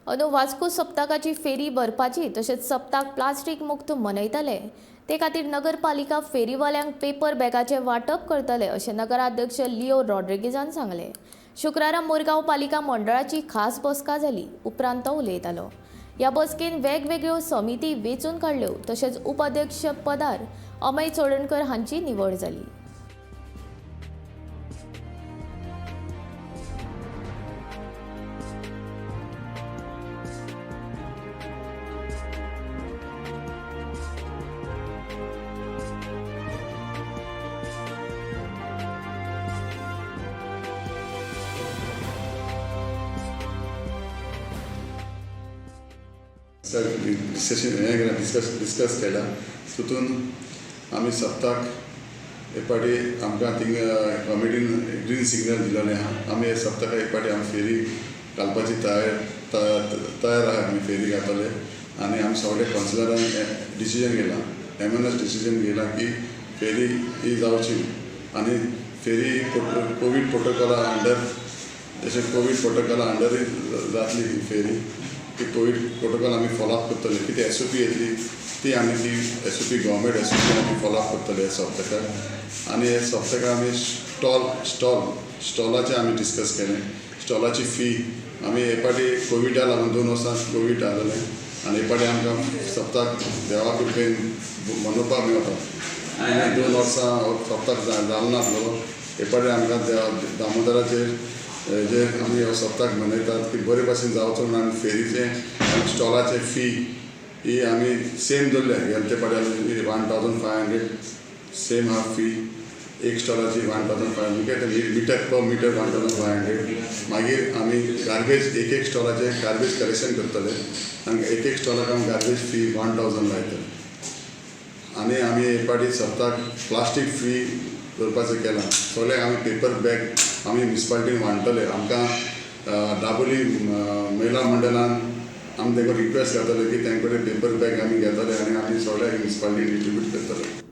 अंदू वास्को सप्तकाची फेरी भरपाची तशेंच सप्ताक प्लास्टीक मुक्त मनयतले. ते खातीर नगरपालिका फेरीवाल्यांक पेपर बॅगाचें वांटप करतले अशें नगराध्यक्ष लिओ रॉड्रिगीजान सांगलें. शुक्रारा मुरगांव पालिका मंडळाची खास बसका जाली. उपरांत तो उलयतालो. ह्या बसकेन वेगवेगळ्यो समिती वेंचून काडल्यो तशेंच उपाध्यक्ष पदार अमय चोडणकर हांची निवड जाली. सर, डिस्कशन हें केलां, डिस्कस केलां. तितून आमी सप्ताक एक फावटी आमकां थिंगा कमिटीन ग्रीन सिग्नल दिलेलें आहा. आमी हे सप्तकाक एक फावटी आमी फेरी घालपाची तयार तयार आहा. आमी फेरी घातले आनी आमी सगळे कावन्सिलरान डिसिजन घेयलां, एमएनएस डिसिजन घेयलां की फेरी ही जावची आनी फेरी कोवीड प्रोटोकॉला अंडर, जशें कोवीड प्रोटोकॉला अंडरूय जातली ही फेरी. ती कोवीड प्रोटोकॉल आमी फॉलोअप करतले. कितें एसओपी येतली ती आमी ती एसओपी, गव्हर्मेंट एसओपी आमी फॉलोअप करतले हे सप्तकाक. आनी हे सप्तकाक आमी स्टॉल स्टॉलाचें आमी डिस्कस केलें. स्टॉलाची फी आमी हे फावटी कोविडा लागून, 2 वर्सां कोवीड जालें आनी हे फावटी आमकां सप्ताक देवा कृपेन मनोवपाक मेवता. आनी 2 वर्सां हो सप्ताक जालो नासलो. हे फावटी आमकां देवा दामोदराचेर जे आमी हो सप्ताक मनयतात की बरे भाशेन जावचो म्हणून आमी फेरीचे आनी स्टॉलाचे फी ही आमी सेम दवरल्या. गेले ते फावटी 1500 सेम हा फी एक स्टॉलाची, 1500 meter, per meter 1500. मागीर आमी गार्बेज, एक एक स्टॉलाचे गार्बेज कलेक्शन करतले आनी एक एक स्टॉलाक आमी गार्बेज फी 1000 लायतले. आनी आमी हे फावटी सप्ताक प्लास्टीक फ्री दवरपाचें केलां. सगळ्यांक आमी पेपर बॅग आमी म्युनिसिपालिटीन वांट्टले. आमकां दाबोली महिला मंडळान आमी तांकां रिक्वेस्ट करतले की तांचे कडेन पेपर बॅग आमी घेतले आनी आमी सगळ्याक म्युनिसिपालिटीन डिस्ट्रिब्यूट करतले.